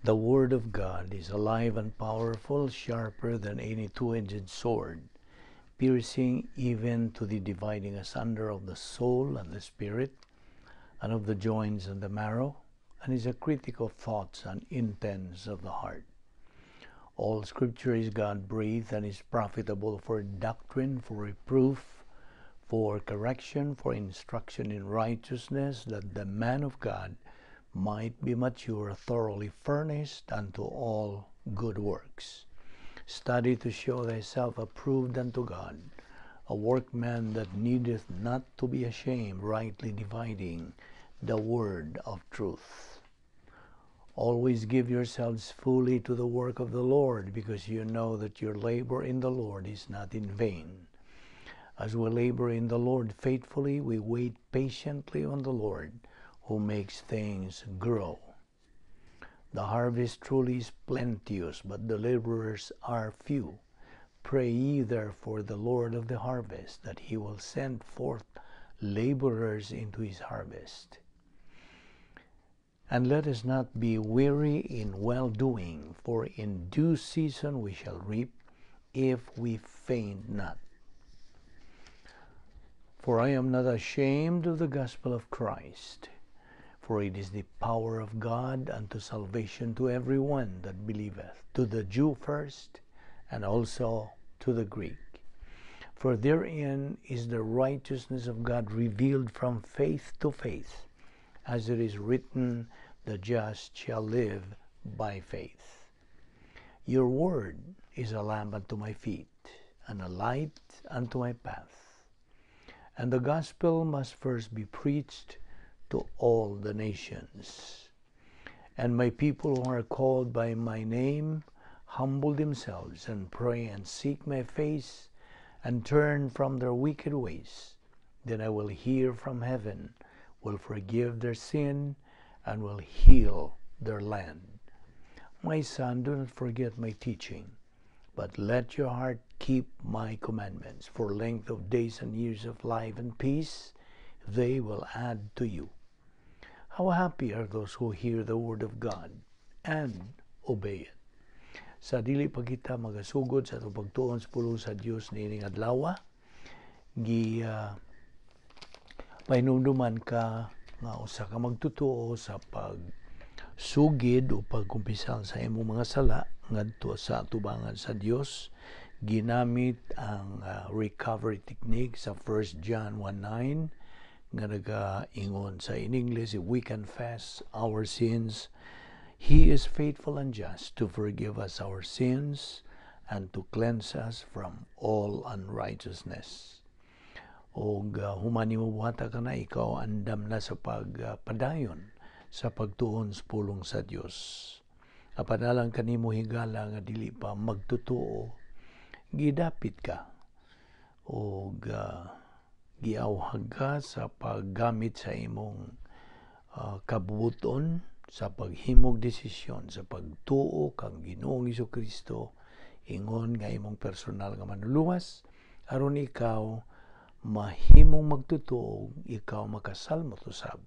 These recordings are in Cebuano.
The Word of God is alive and powerful, sharper than any two-edged sword, piercing even to the dividing asunder of the soul and the spirit, and of the joints and the marrow, and is a critic of thoughts and intents of the heart. All Scripture is God-breathed and is profitable for doctrine, for reproof, for correction, for instruction in righteousness, that the man of God might be mature, thoroughly furnished unto all good works. Study to show thyself approved unto God, a workman that needeth not to be ashamed, rightly dividing the word of truth. Always give yourselves fully to the work of the Lord, because you know that your labor in the Lord is not in vain. As we labor in the Lord faithfully, we wait patiently on the Lord, who makes things grow. The harvest truly is plenteous, but the laborers are few. Pray ye therefore the Lord of the harvest, that he will send forth laborers into his harvest. And let us not be weary in well-doing, for in due season we shall reap, if we faint not. For I am not ashamed of the gospel of Christ, for it is the power of God unto salvation to every one that believeth, to the Jew first, and also to the Greek. For therein is the righteousness of God revealed from faith to faith, as it is written, the just shall live by faith. Your word is a lamp unto my feet, and a light unto my path. And the gospel must first be preached to all the nations. And my people who are called by my name humble themselves and pray and seek my face and turn from their wicked ways, then I will hear from heaven, will forgive their sin, and will heal their land. My son, do not forget my teaching, but let your heart keep my commandments. For length of days and years of life and peace, they will add to you. How happy are those who hear the word of God and obey it. Sa dili pa kita magasugod sa atong pagtuon sa pulong sa Dios niining adlaw, gi pahinumduman ka nga usa ka magtotoo sa pagsugid o pagkumpisal sa imong mga sala ngadto sa atubangan sa Dios. Ginamit ang recovery technique sa 1 John 1:9 nga nagaingon sa in English, if we confess our sins, He is faithful and just to forgive us our sins and to cleanse us from all unrighteousness. Og human nimo buhata kana, ikaw andam na sa pagpadayon sa pagtuon sa pulong sa Dios. Apan alang kanimo, higala, nga dili pa magtotoo, gidapit ka og giawhag ka sa paggamit sa imong kabubuton sa paghimog desisyon sa pagtuo kang Ginoong Kristo ingon nga imong personal nga manluluwas, aron ikaw mahimong magtotoo, ikaw makasalmot usab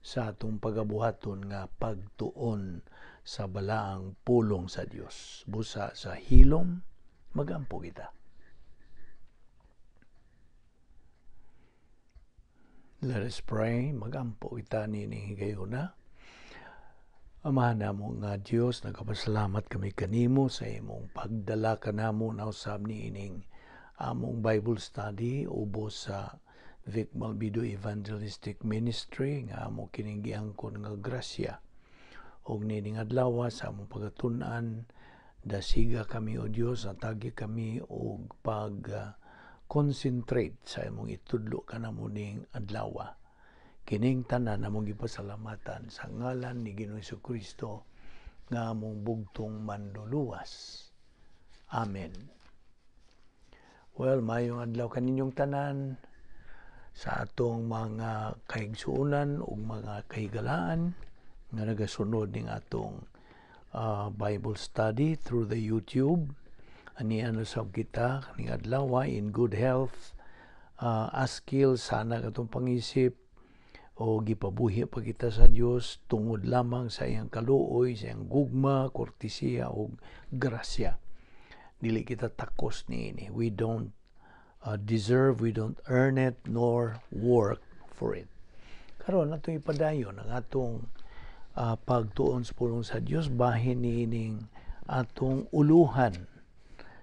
sa atong pagabuhaton nga pagtuon sa balaang pulong sa Dios. Busa sa hilom, magampo kita. Let us pray. Magampo kita nining higayuna. Amahan namo nga Dios, nagapasalamat kami kanimo sa imong pagdala kanamo na usab niining among Bible study ubos sa Vic Malbido Evangelistic Ministry nga amo kining giangkon nga grasya. Og nining adlaw sa among pagatun-an, dasiga kami, o Dios, atagi kami og pag concentrate sa imong itudlo kanamo ning adlaw. Kining tanan among gipasalamatan sa ngalan ni Ginoong Kristo nga among bugtong manluluwas. Amen. Well, mayong adlaw kaninyong tanan sa atong mga kahigsuonan ug mga kahigalaan nga nagasunod ning atong Bible study through the YouTube. Anian usab kita kaning adlaw in good health, askil sana katong pangisip. O gipabuhi pa kita sa Dios tungod lamang sa iyang kaluoy, sa iyang gugma, kortesiya ug grasya. Dili kita takos niini. We don't deserve, we don't earn it, nor work for it. Karon atong ipadayon ang atong pagtuon sa pulong sa Dios bahin niining atong uluhan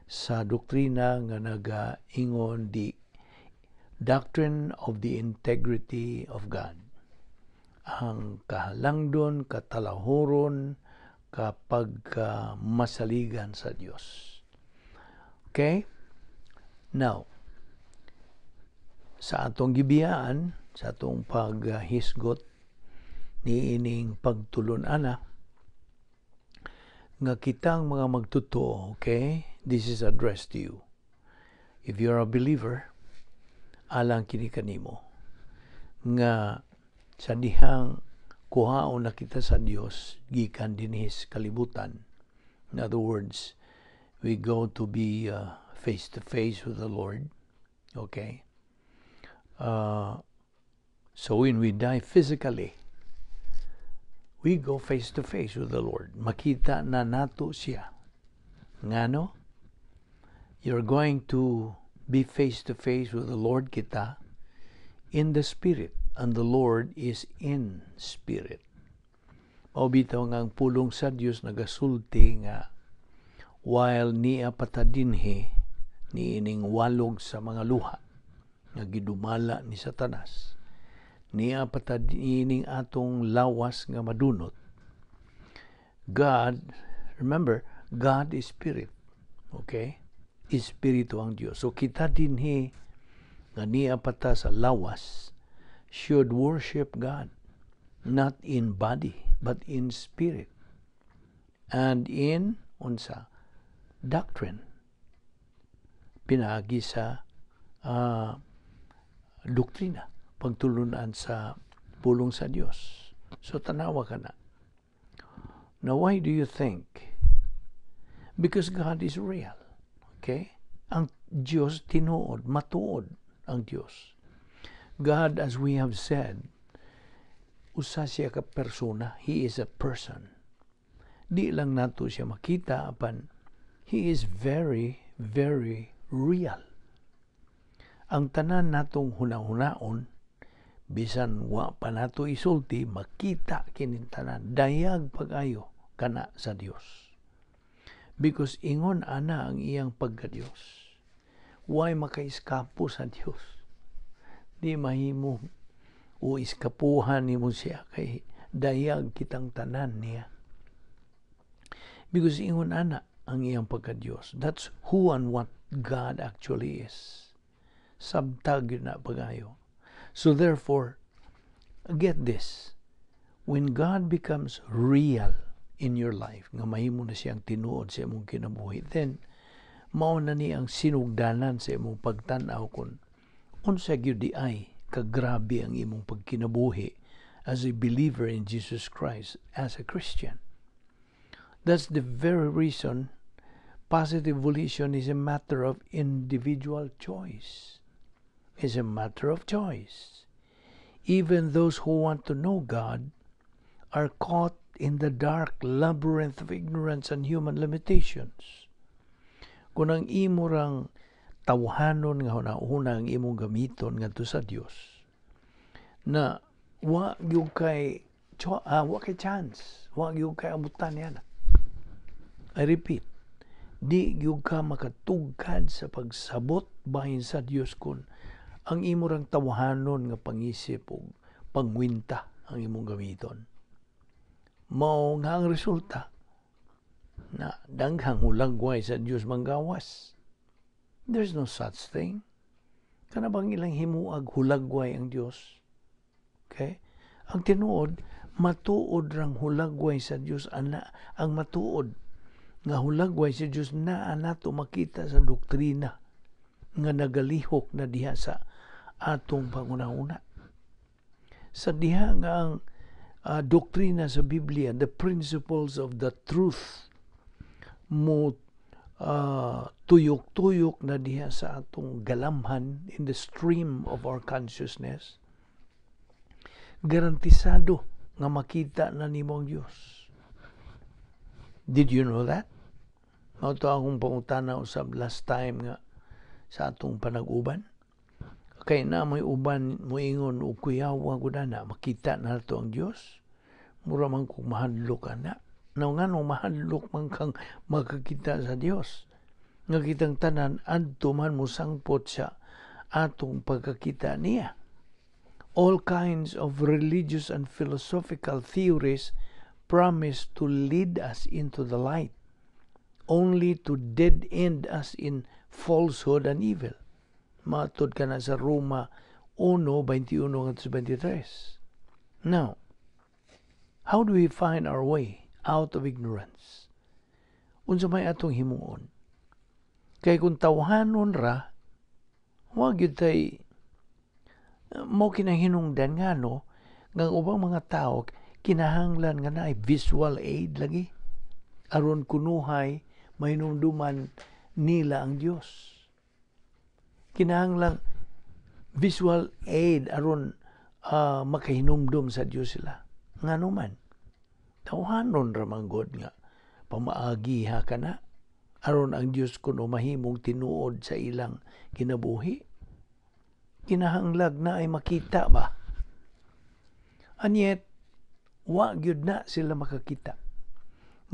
sa doktrina nga nagaingon, the doctrine of the integrity of God. Ang kahalangdon, katalahuron, kapag masaligan sa Dios. Okay? Now, sa atong gibiyaan, sa atong paghisgot niining pagtulon-ana, nga kitang mga magtotoo, okay? This is addressed to you. If you're a believer, alang kini kanimo nga sa dihang kuhaon na kita sa Dios gikan dinhi sa kalibutan. In other words, we go to be face to face with the Lord. Okay? So when we die physically, we go face to face with the Lord. Makita na nato siya. Ngano? You're going to be face to face with the Lord, kita, in the Spirit, and the Lord is in Spirit. Mao bitaw nga ang pulong sa Dios nagasulti nga while niya pa ta dinhi niining walog sa mga luha nga gidumala ni Satanas, niya pa ta niining atong lawas nga madunot. God, remember, God is spirit. Okay? Espiritu ang Dios. So kita dinhi nga niya pa ta sa lawas should worship God not in body but in spirit and in unsa? Doctrine, pinaagi sa doktrina, pagtulunan sa pulong sa Dios. So tanawa ka na. Now, why do you think? Because God is real. Okay? Ang Dios tinuod, matuod ang Dios. God, as we have said, usa siya ka persona. He is a person. Di lang nato siya makita, apan He is very, very real. Ang tanan natong hunahunaon, bisan wa pa nato isulti, makita kining tanan. Dayag pag-ayo kana sa Dios. Because ingon ana ang iyang pagka-Dios. Way makaiskapo sa Dios? Di mahimo o iskapuhan nimo siya kay dayag kitang tanan niya. Because ingon ana ang iyang pagka-Dios. That's who and what God actually is. Sabtag gyud na pag-ayo. So therefore, get this. When God becomes real in your life, nga mahimo na siyang tinuod sa imong kinabuhi, then mao na ni ang sinugdanan sa imong pagtan-aw kung unsa gyud diay kagrabe ang imong pagkinabuhi as a believer in Jesus Christ, as a Christian. That's the very reason positive volition is a matter of individual choice. It's a matter of choice. Even those who want to know God are caught in the dark labyrinth of ignorance and human limitations. Kung ang imo rang tawhanon nga hunahuna ang imong gamiton ngadto sa Dios na wa gyud kay wa kay chance, wa gyud kay abutan niya na. I repeat, di gyud ka makatugkad sa pagsabot bahin sa Dios kun ang imo rang tawhanon nga pangisip ug pangwinta ang imong gamiton. Mao nga ang resulta na daghang hulagway sa Dios manggawas. There's no such thing. Kana bang ilang himuag hulagway ang Dios? Okay? Ang tinuod, matuod rang hulagway sa Dios ana. Ang matuod nga hulagway sa Dios naa nato makita sa doktrina nga nagalihok na diha sa atong panghunahuna. Sa diha nga ang doktrina sa Biblia, the principles of the truth, mo tuyok-tuyok na diha sa atong galamhan, in the stream of our consciousness. Garantisado nga makita na nimo ang Dios. Did you know that? Mao to akong pangutana usab last time nga sa atong panag-uban. Kay naa may uban moingon og kuyawa gud ana, makita na nato ang Dios. Mura man kung mahadlok ana. Now, ngano mahadlok man kang makakita sa Dios? Nga kitang tanan adto man mosangpot sa atong pagkakita niya. All kinds of religious and philosophical theories promise to lead us into the light, only to dead end us in falsehood and evil. Matod kana sa Roma 1:21 ngadto 23. Now, how do we find our way out of ignorance? Unsa may atong himuon? Kay kung tawhanon ra, wa gyud tay mo kinahinungdan nga no nga ang ubang mga tao kinahanglan nga naay visual aid lagi aron kunuhay mahinumduman nila ang Dios. Kinahanglan visual aid aron makahinumdum sa Dios sila. Ngano man? Tawhanon ra man gud nga pamaagi ha kana aron ang Dios kuno mahimong tinuod sa ilang kinabuhi. Kinahanglag na ay makita ba? And yet, wa gyud na sila makakita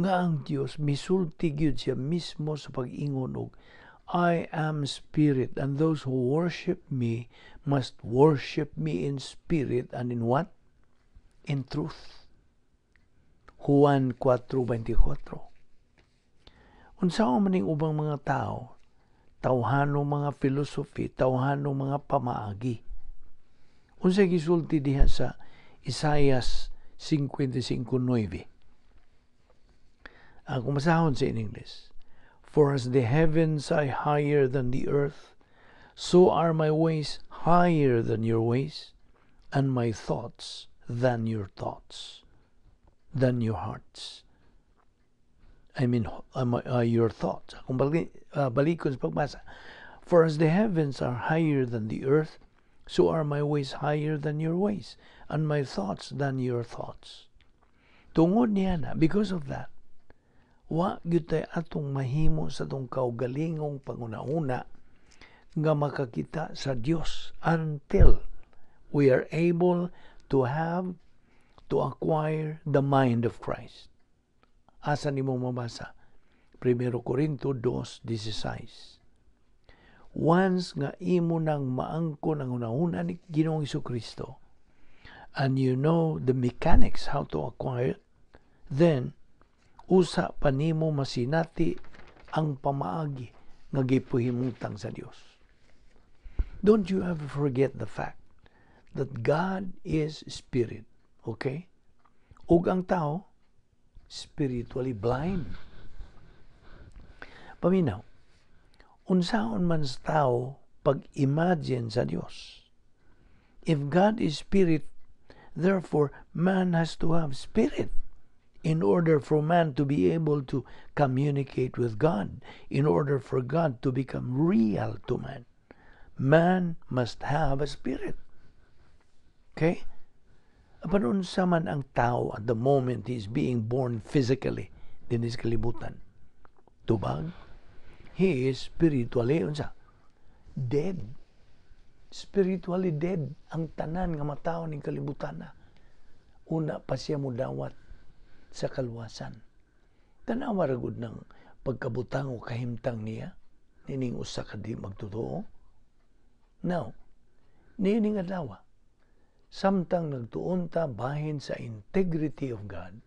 nga ang Dios misulti gyud siya mismo sa pag-ingon og "I am spirit, and those who worship me must worship me in spirit and in what? In truth." Juan 4:24. Unsa man ning ubang mga tao, tawhanong mga philosophy, tawhanong mga pamaagi? Unsa gisulti diha sa Isaias 55:9? Ang kumasahon sa in English. "For as the heavens are higher than the earth, so are my ways higher than your ways, and my thoughts than your thoughts, than your hearts." I mean, your thoughts. Kung balikon sa pagbasa. "For as the heavens are higher than the earth, so are my ways higher than your ways, and my thoughts than your thoughts." Tungod niya na, because of that, wa gyud tay atong mahimo sa atong kaugalingong panguna-una nga makakita sa Dios until we are able to have to acquire the mind of Christ. Asa nimo mabasa? 1 Corinto 2:16. Once nga imo nang maangkon ang hunahuna ni Ginoong Kristo and you know the mechanics how to acquire it, then usa pa nimo masinati ang pamaagi nga gipuhimutang sa Dios. Don't you ever forget the fact that God is spirit, okay? Ug ang tao spiritually blind. Paminaw, unsaon man sa tao pag-imagine sa Dios? If God is spirit, therefore man has to have spirit in order for man to be able to communicate with God, in order for God to become real to man. Man must have a spirit. Okay? Apan unsa man ang tao at the moment he is being born physically dinhi sa kalibutan? Tubag? He is spiritually unsa? Dead. Spiritually dead ang tanan nga matawo ning kalibutan na. Una pa siya mudawat sa kalwasan. Tanawa ra gud ng pagkabutang o kahimtang niya nining usa ka di magtotoo. Now, niining adlaw, samtang nagtuon ta bahin sa integrity of God,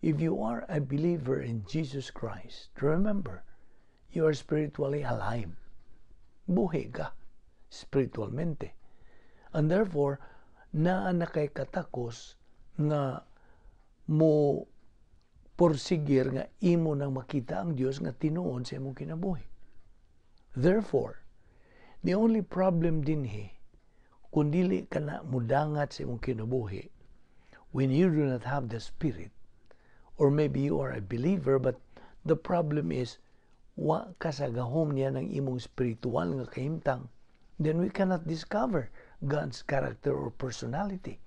if you are a believer in Jesus Christ, remember, you are spiritually alive. Buhi ka, spiritualmente. And therefore, naa na kay katakos nga mo porsigir nga imo nang makita ang Dios nga tinuod sa imong kinabuhi. Therefore, the only problem dinhi kung dili ka na mudangat sa imong kinabuhi, when you do not have the Spirit, or maybe you are a believer, but the problem is wa ka sa gahom niya ng imong spiritual nga kahimtang, then we cannot discover God's character or personality.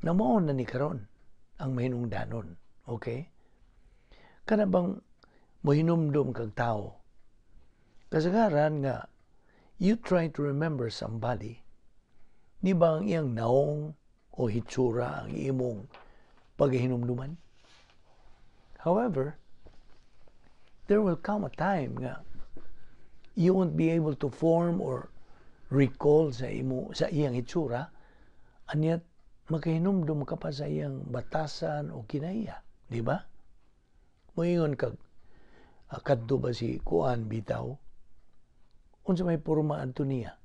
Na mao na ni karon ang mahinungdanon. Okay? Kana bang mohinumdum kag tao? Kasagaran nga you try to remember somebody, di ba ang iyang naong o hitsura ang imong paghinumduman? However, there will come a time nga you won't be able to form or recall sa iyang hitsura, and yet makahinumdum ka pa sa iyang batasan o kinaiya, di ba? Moingon kag, "Kadto ba si kuan bitaw? Unsa may porma adto niya?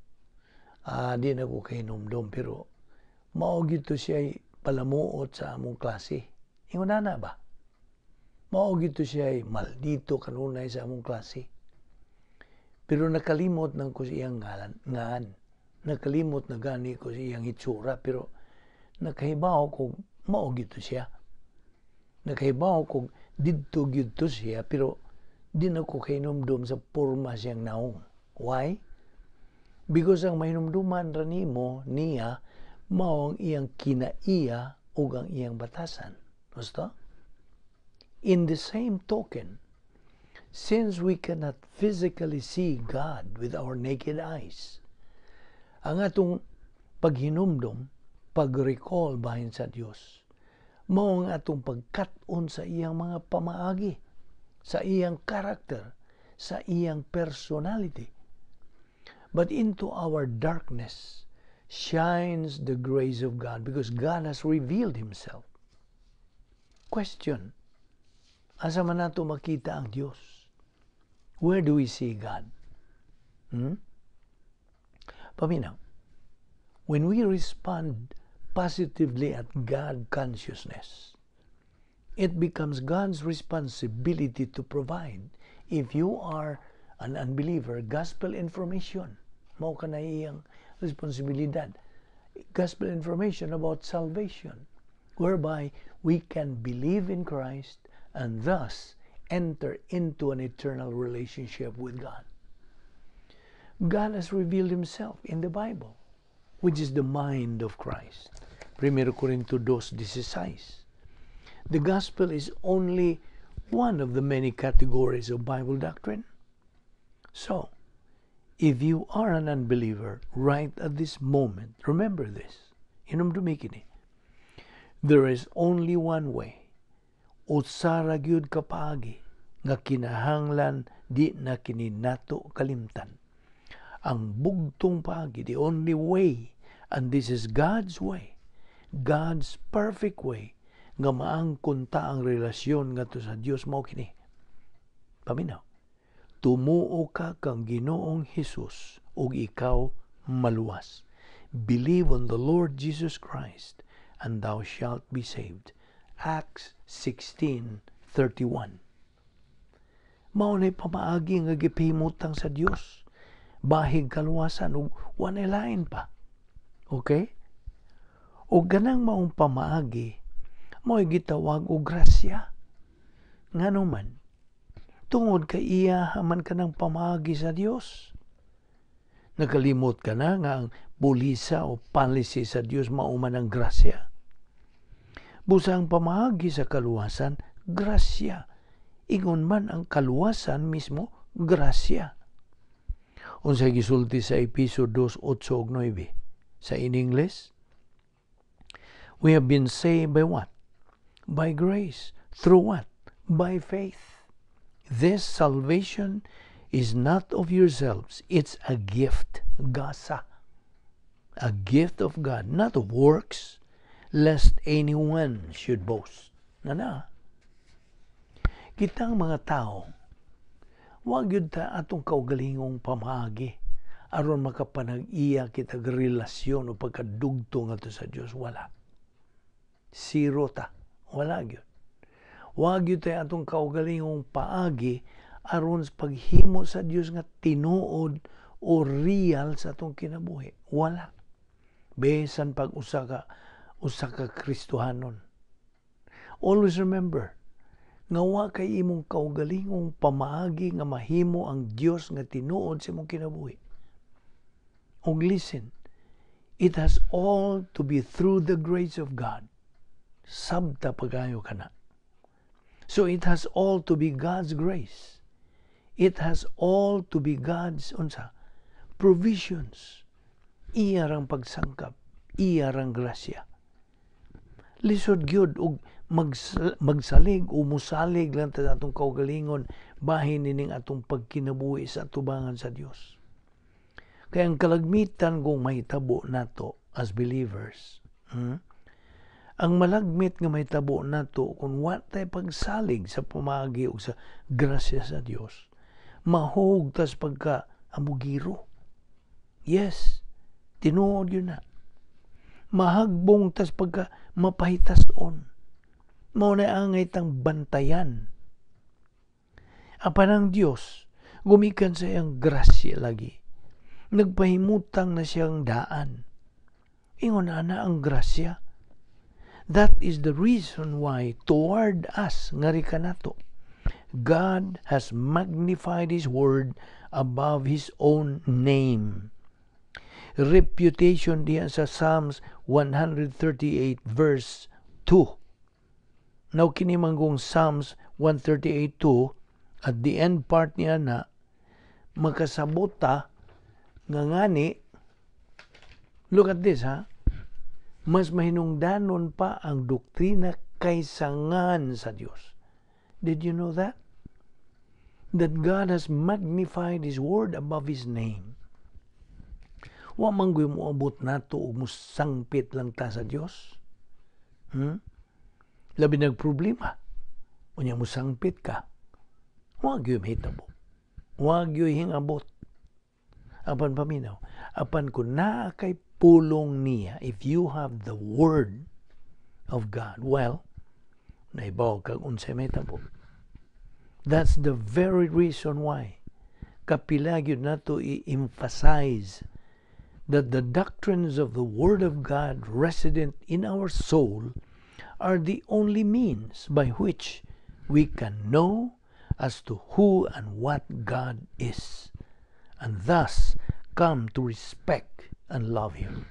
Di na ko kahinumdum, pero mao gyud to siya palamuot sa among klase." Ingon na ba? "Mao gyud to siya maldito kanunay sa among klase. Pero nakalimot nang ko sa iyang ngalan, ngan. Nakalimot na gani ko sa iyang hitsura, pero nakahibaw ko mao gyud to siya. Nakahibaw ko didto gyud to siya, pero di na ko kahinumdum sa porma siyang naong." Why? Because ang mahinumduman ra nimo niya mao ang iyang kinaiya ug ang iyang batasan. Gusto? In the same token, since we cannot physically see God with our naked eyes, ang atong paghinumdum, pag-recall bahin sa Dios, mao ang atong pagkat-on sa iyang mga pamaagi, sa iyang karakter, sa iyang personality. But into our darkness shines the grace of God because God has revealed Himself. Question: asa man nato makita ang Dios? Where do we see God? Paminaw. When we respond positively at God consciousness, it becomes God's responsibility to provide, if you are an unbeliever, gospel information. Mao ka na iyang responsibilidad. Gospel information about salvation, whereby we can believe in Christ and thus enter into an eternal relationship with God. God has revealed Himself in the Bible, which is the mind of Christ. 1 Corinto 2.16. The gospel is only one of the many categories of Bible doctrine. So, if you are an unbeliever right at this moment, remember this. Hinumdumi kini. There is only one way. Usa ra gyud ka paagi nga kinahanglan di na kini nato kalimtan. Ang bugtong paagi, the only way, and this is God's way, God's perfect way, nga maangkon ta ang relasyon ngadto sa Dios, mao kini. Paminaw. Tumuo ka kang Ginoong Hesus ug ikaw maluwas. Believe on the Lord Jesus Christ and thou shalt be saved. Acts 16:31. Mao nay pamaagi nga gipahimutang sa Dios. Bahig kaluwasan ug walay lain pa. Okay? Ug ganang maong pamaagi mao'y gitawag og grasya. Ngano man? Tungod kay iya man kanang pamaagi sa Dios. Nakalimot ka na nga ang bulisa o policy sa Dios mao man ang grasya. Busa ang pamaagi sa kaluwasan, grasya. Ingon man ang kaluwasan mismo, grasya. Unsay gisulti sa Episo 2:8 ug 9? Sa in English, we have been saved by what? By grace. Through what? By faith. This salvation is not of yourselves. It's a gift. Gasa. A gift of God, not of works, lest anyone should boast. Na na. Kitang mga tao, wa gyud ta atong kaugalingong pamaagi aron makapanag-iya kita relasyon o pagkadugto ngadto sa Dios, wala. Zero ta. Wala gyud. Wa gyud tay atong kaugalingong paagi aron sa paghimo sa Dios nga tinuod o real sa atong kinabuhi. Wala. Bisan pag usa ka Kristohanon. Always remember nga wa kay imong kaugalingong pamaagi nga mahimo ang Dios nga tinuod sa imong kinabuhi. Og listen, It has all to be through the grace of God. Sabta pagayo kana. So it has all to be God's grace. It has all to be God's unsa provisions. Iya rang pagsangkap, iya rang grasya. Lisod gyud og magsalig o musalig lang ta sa atong kaugalingon bahin nining atong pagkinabuhi sa atubangan sa Dios. Kaya ang kalagmitan kung mahitabo nato as believers, Ang malagmit nga mahitabo nato kung wa tay pagsalig sa pamaagi og sa grasya sa Dios, mahug tas pagka amugiro. Yes, tinuod yun na. Mahagbong tas pagka mapahitason. Mao na angay tang bantayan. Apan ang Dios, gumikan sa iyang grasya lagi. Nagpahimutang na siyang daan. Ingon ana ang grasya. That is the reason why toward us ngari kanato, God has magnified His word above His own name. Reputation diyan sa Psalms 138 verse 2. Now kini manggong Psalms 138:2 at the end part niya na makasabot ta nga ngani, look at this, ha, mas mahinungdanon pa ang doktrina kaysa ngan sa Dios. Did you know that? That God has magnified His word above His name. Wa man gyud moabot nato og musangpit lang ta sa Dios. Labi nagproblema. Unya musangpit ka. Wa gyud mahitabo. Wa gyud hingabot. Apan paminaw, apan kung naa kay pulong niya, if you have the word of God, well, naibaw kag unsay mahitabo. That's the very reason why kapila gyud nato i-emphasize that the doctrines of the Word of God resident in our soul are the only means by which we can know as to who and what God is, and thus come to respect and love Him.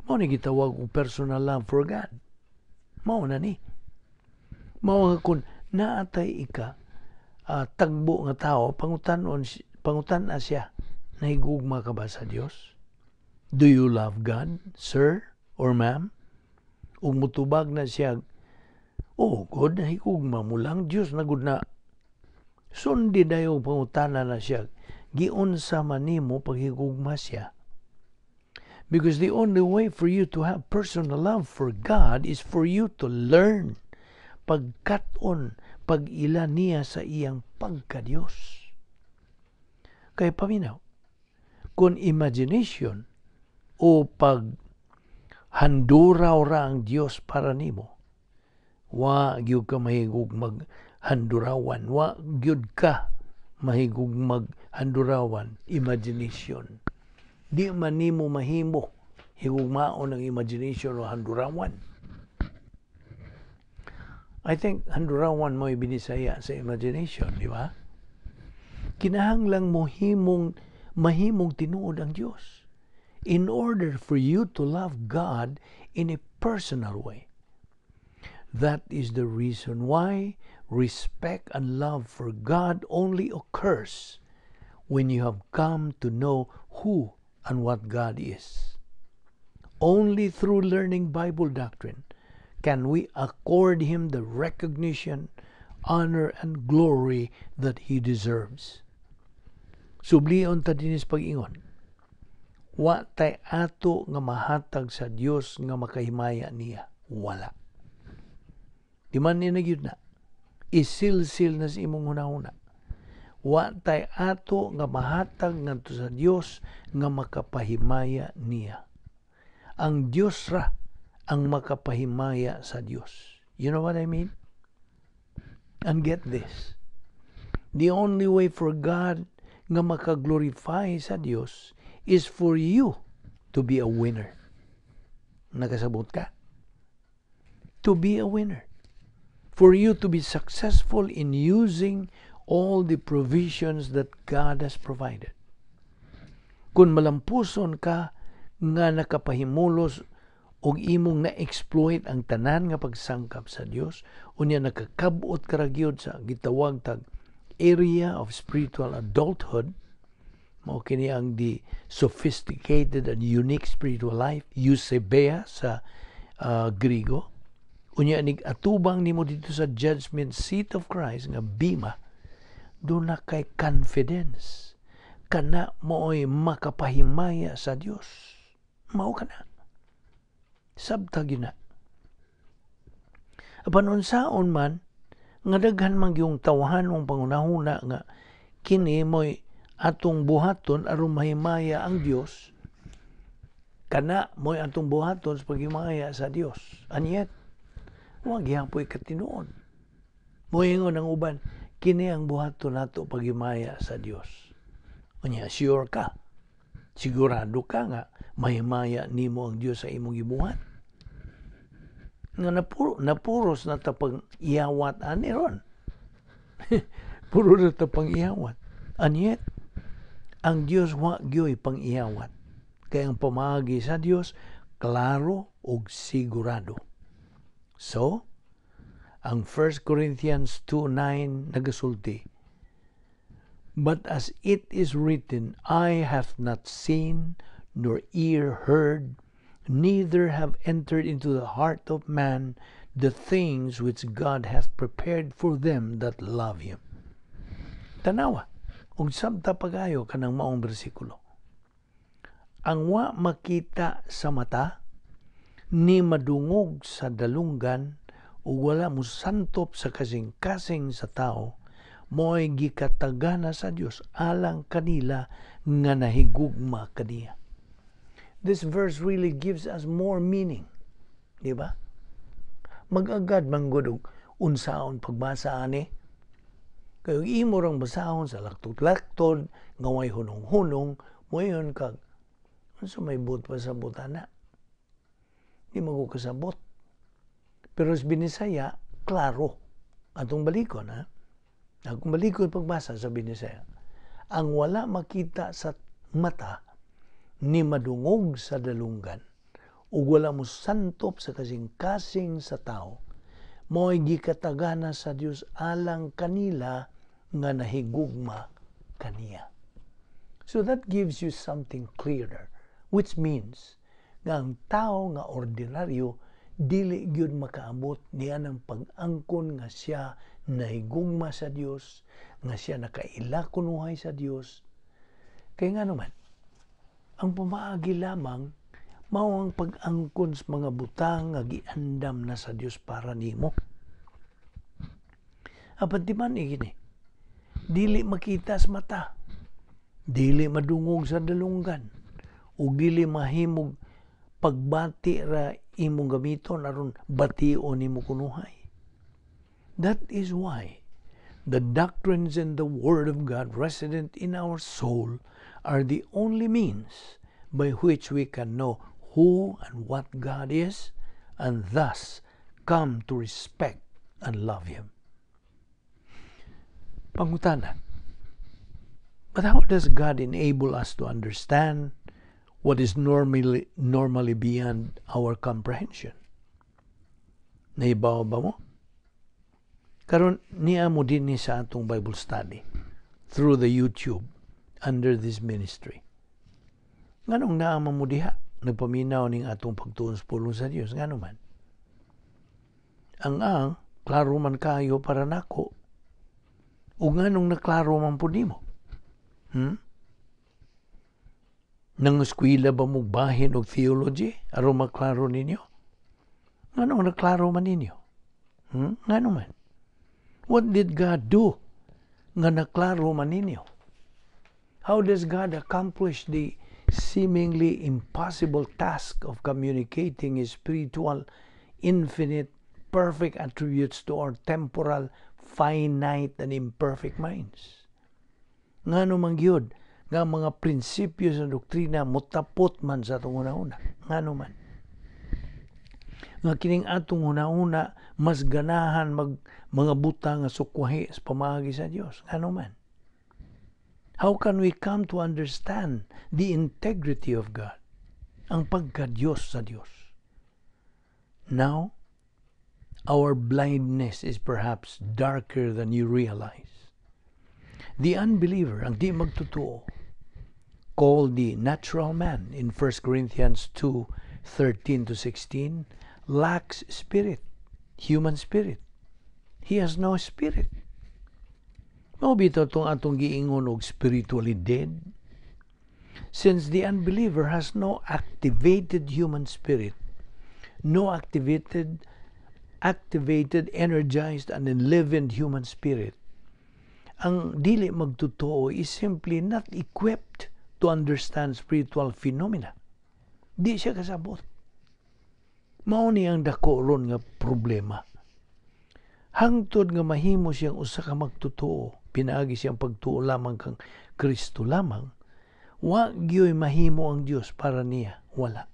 Mao ni gitawag og personal love for God. Mao na ni. Mao nga kung naatay ika tagbo nga tao, pangutan-a siya, nahigugma ka ba sa Dios? Do you love God, sir or ma'am? Ug mutubag na siya, "Oh, God, nahigugma mo lang, Dios na gud na." Sundi dayo pangutana na siya, giunsa man nimo paghigugma siya? Because the only way for you to have personal love for God is for you to learn pagkat-on, pag-ila niya sa iyang pagka-Diyos. Kay paminaw, kung imagination o pag handuraw ra ang Dios para nimo, wa gyud ka mahigug maghandurawan, wa gyud ka mahigug maghandurawan imagination. Di man nimo mahimo higugmaon ang imagination o handurawan. I think handurawan mo binisaya sa imagination, di ba? Kinahanglang mo himong mahimong tinuod ang Dios in order for you to love God in a personal way. That is the reason why respect and love for God only occurs when you have come to know who and what God is. Only through learning Bible doctrine can we accord Him the recognition, honor, and glory that He deserves. Sublion ta dinis pag-ingon. Wa tay ato nga mahatag sa Dios nga makahimaya niya. Wala. Di man ni nagyud na. Isilsil na sa imong hunahuna. Wa tay ato nga mahatag ngadto sa Dios nga makapahimaya niya. Ang Dios ra ang makapahimaya sa Dios. You know what I mean? And get this. The only way for God nga makaglorify sa Dios is for you to be a winner. Nakasabot ka? To be a winner. For you to be successful in using all the provisions that God has provided. Kung malampuson ka Nga nakapahimulos og imong na-exploit ang tanan nga pagsangkap sa Dios, unya nakakabot ka ra gyud sa gitawag tag area of spiritual adulthood. Mao kini ang the sophisticated and unique spiritual life, eusebeia sa Grigo. Unya nig atubang nimo dito sa judgment seat of Christ nga bima, duna kay confidence kana mooy makapahimaya sa Dios. Mao kana, sabta gyud na. Apan unsaon man nga daghan man gyung tawhanong pangunahuna nga kini mo'y atong buhaton aron mahimaya ang Dios, kana mo'y atong buhaton sa paghimaya sa Dios, and yet wa gihapoy katinuod. Moingon ang uban, "Kini ang buhaton nato paghimaya sa Dios." Unya sure ka, sigurado ka nga mahimaya nimo ang Dios sa imong gibuhat? Nga napuros na ta pang iyawat ani ron, puro na ta pang iyawat, and yet ang Dios wa gyoy pang iyawat, kay ang pamaagi sa Dios klaro ug sigurado. So ang 1 Corinthians 2:9 nagasulti, "But as it is written, eye hath not seen, nor ear heard, neither have entered into the heart of man the things which God hath prepared for them that love Him." Tanawa, ug sabta pagayo kanang maong bersikulo. Ang wa makita sa mata, ni madungog sa dalunggan, ug wala mosantop sa kasing-kasing sa tao, mo'y gikatagana sa Dios alang kanila nga nahigugma kaniya. This verse really gives us more meaning. Di ba? Mag-agad man gud og unsaon pagbasa ani. Kay imo rang basahon sa laktod-laktod nga way hunong-hunong, moingon kag, "Unsa may buot pasabot ana? Di man ko kasabot." Pero sa Binisaya, klaro. Atong balikon, ha? Akong balikon pagbasa sa Binisaya. Ang wala makita sa mata, ni madungog sa dalunggan, ug wala mo santop sa kasing-kasing sa tao, mo'y gikatagana sa Dios alang kanila nga nahigugma kaniya. So that gives you something clearer, which means nga ang tao nga ordinaryo dili gyud makaabot niya ng pag-angkon nga siya nahigugma sa Dios, nga siya nakaila kunuhay sa Dios. Kay nga naman, ang pamaagi lamang mao ang pag-angkon sa mga butang nga giandam na sa Dios para nimo. Apan di man igini, dili makita sa mata, dili madungog sa dalunggan, ug dili mahimog pagbati ra imong gamiton aron bation nimo kunuhay. That is why the doctrines and the Word of God resident in our soul are the only means by which we can know who and what God is and thus come to respect and love Him. Pangutana. But how does God enable us to understand what is normally beyond our comprehension? Nahibaw ba mo? Karon niya mo din ni sa atong Bible study through the YouTube under this ministry. Nganong naa man mo diha nagpaminaw ning atong pagtuon sa pulong sa Dios? Ngano man? Ang klaro man kayo para nako. Ug nganong naklaro man pud nimo? Nang eskwela ba mo bahin og theology aron maklaro ninyo? Nganong naklaro man ninyo? Ngano man? What did God do nga naklaro man ninyo? How does God accomplish the seemingly impossible task of communicating His spiritual, infinite, perfect attributes to our temporal, finite, and imperfect minds? Ngano man gyud nga mga prinsipyo sa doktrina mutapot man sa atong hunahuna? Ngano man? Nga kining atong hunahuna mas ganahan mag mga butang nga sukwahi sa pamaagi sa Dios. Ngano man? How can we come to understand the integrity of God? Ang pagka-Diyos sa Diyos. Now, our blindness is perhaps darker than you realize. The unbeliever, ang di magtotoo, called the natural man in 1 Corinthians 2:13 to 16, lacks spirit, human spirit. He has no spirit. Mao bitaw tong atong giingon og spiritually dead. Since the unbeliever has no activated human spirit, no activated, energized, and enlivened human spirit, ang dili magtotoo is simply not equipped to understand spiritual phenomena. Di siya kasabot. Mao ni ang dako ron nga problema. Hangtod nga mahimo siyang usa ka magtotoo, pinaagi siyang pagtuo lamang kang Kristo lamang, wa gyoy mahimo ang Dios para niya, wala.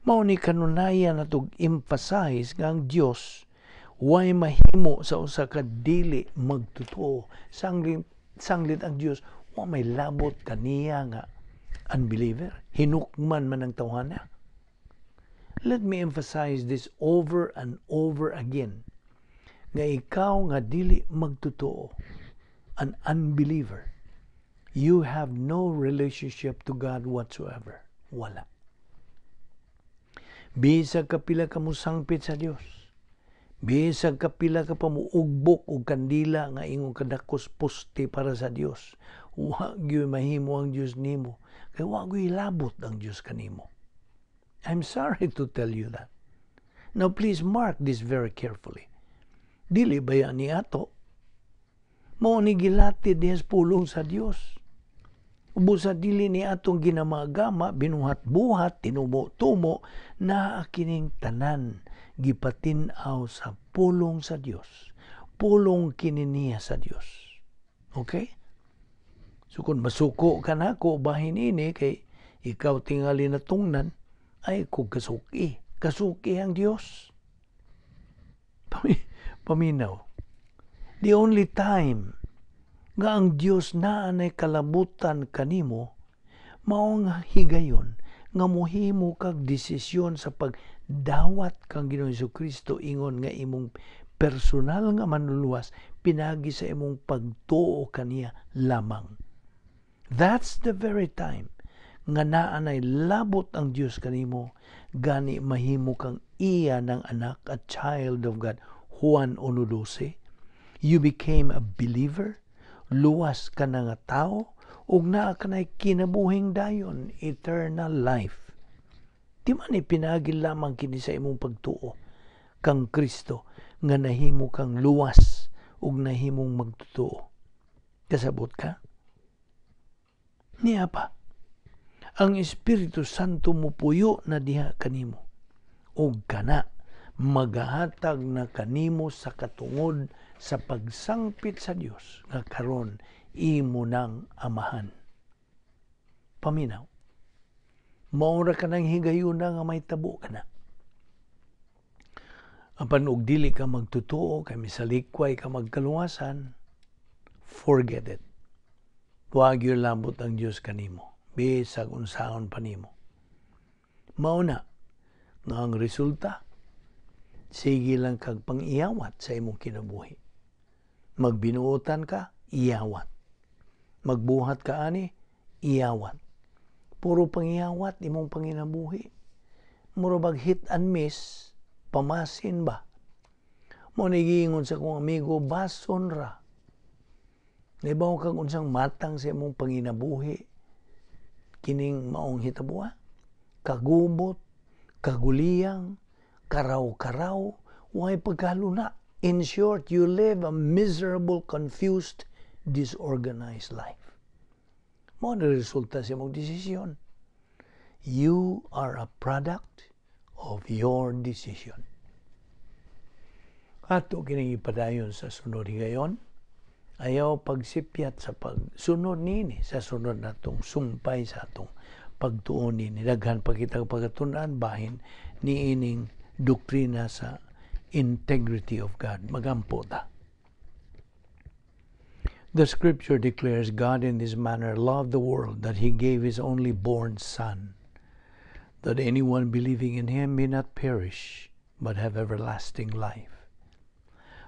Mao ni kanunayan natog emphasize nga ang Dios way mahimo sa usa ka dili magtotoo. Sanglit ang Dios wa may labot kaniya nga unbeliever, hinukman man ang tawhana. Let me emphasize this over and over again. Nga ikaw nga dili magtotoo, an unbeliever, you have no relationship to God whatsoever. Wala. Bisag kapila ka mosangpit sa Dios, bisag kapila ka pa muugbok og kandila nga ingon kadakos poste para sa Dios, wa gyud mahimo ang Dios nimo kay wa gyud labot ang Dios kanimo. I'm sorry to tell you that. Now please mark this very carefully. Dili ba yan ni ato? Mao ni gilatid diha sa pulong sa Dios. Busa dili ni atong ginamagama, binuhat-buhat, tinumo-tumo, naa kining tanan gipatin-aw sa pulong sa Dios. Pulong kini niya sa Dios. Okay? So kung masuko ka nako bahin ini kay ikaw tingali natungnan, ay kung kasuki. Kasuki ang Dios. Paminaw. The only time nga ang Dios naa nay kalabutan kanimo, mao nga higayon nga mohimo kag desisyon sa pagdawat kang Ginoong Kristo ingon nga imong personal nga manluluwas pinagi sa imong pagtuo kaniya lamang. That's the very time nga naa nay labot ang Dios kanimo, gani mahimo kang iya ng anak, a child of God. Juan 1:12. You became a believer, luwas ka na nga tao, ug naa ka na'y kinabuhing dayon, eternal life. Di man ipinagi lamang kini sa imong pagtuo kang Kristo nga nahimo kang luwas ug nahimong magtotoo. Kasabot ka? Niya pa, ang Espiritu Santo mupuyo na diha kanimo ug kana magahatag na kanimo sa katungod sa pagsangpit sa Dios nga karon imo nang amahan. Paminaw. Maura ka ng higayuna nga may tabo ka na. Apan og dili ka magtotoo kay misalikway ka magkaluwasan, forget it. Wa gyud labot ang Dios kanimo bisag unsaon pa nimo. Mao na nga ang resulta, sige lang kag pang-iyawat sa imong kinabuhi. Magbinuotan ka, iyawat. Magbuhat ka ani, iyawat. Puro pangiyawat imong panginabuhi. Mura bag hit and miss, pamasin ba? Mao ni giingon sa akong amigo, bason ra. Naibaw kag unsang matang sa imong panginabuhi, kining maong hitabuha, kagubot, kaguliyang, karaw-karaw, way pagkaluna. In short, you live a miserable, confused, disorganized life. Mao na resulta sa imong desisyon. You are a product of your decision. Ato kining ipadayon sa sunod higayon. Ayaw pagsipyat sa pagsunod nini sa sunod natong sumpay sa atong pagtuon nini. Daghan pa kitang pagkatun-an bahin niining doktrina sa integrity of God. Magampo ta. The scripture declares, "God in this manner loved the world that he gave his only born Son." That anyone believing in him may not perish, but have everlasting life.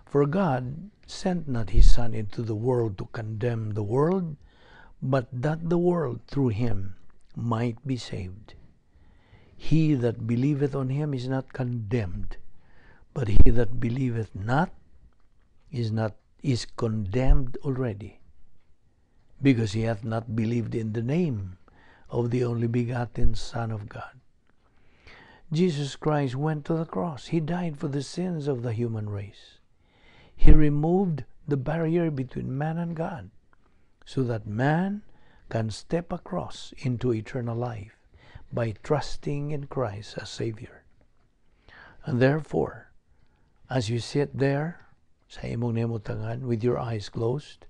For God sent not his Son into the world to condemn the world, but that the world through him might be saved. He that believeth on him is not condemned, but he that believeth not is not is condemned already, because he hath not believed in the name of the only begotten Son of God. Jesus Christ went to the cross. He died for the sins of the human race. He removed the barrier between man and God so that man can step across into eternal life by trusting in Christ as Savior. And therefore, as you sit there sa imong nahimutangan with your eyes closed,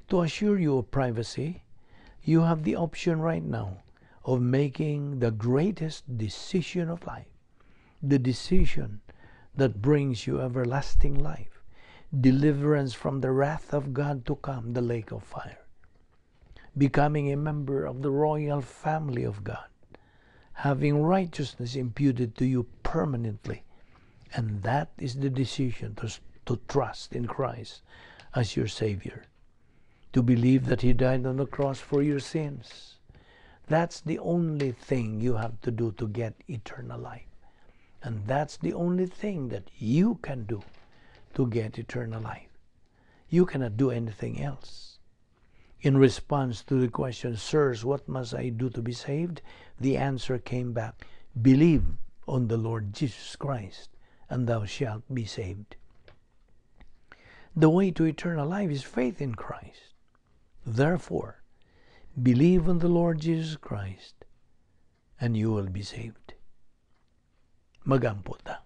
to assure you of privacy, you have the option right now of making the greatest decision of life, the decision that brings you everlasting life, deliverance from the wrath of God to come, the lake of fire, becoming a member of the royal family of God, having righteousness imputed to you permanently. And that is the decision to trust in Christ as your Savior, to believe that He died on the cross for your sins. That's the only thing you have to do to get eternal life. And that's the only thing that you can do to get eternal life. You cannot do anything else. In response to the question, "Sirs, what must I do to be saved?" the answer came back, "Believe on the Lord Jesus Christ, and thou shalt be saved." The way to eternal life is faith in Christ. Therefore, believe on the Lord Jesus Christ, and you will be saved. Magampo ta.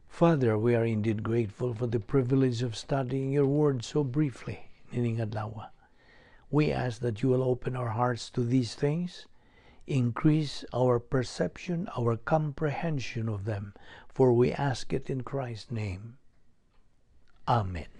Father, we are indeed grateful for the privilege of studying your word so briefly nining adlaw. We ask that you will open our hearts to these things, increase our perception, our comprehension of them, for we ask it in Christ's name. Amen.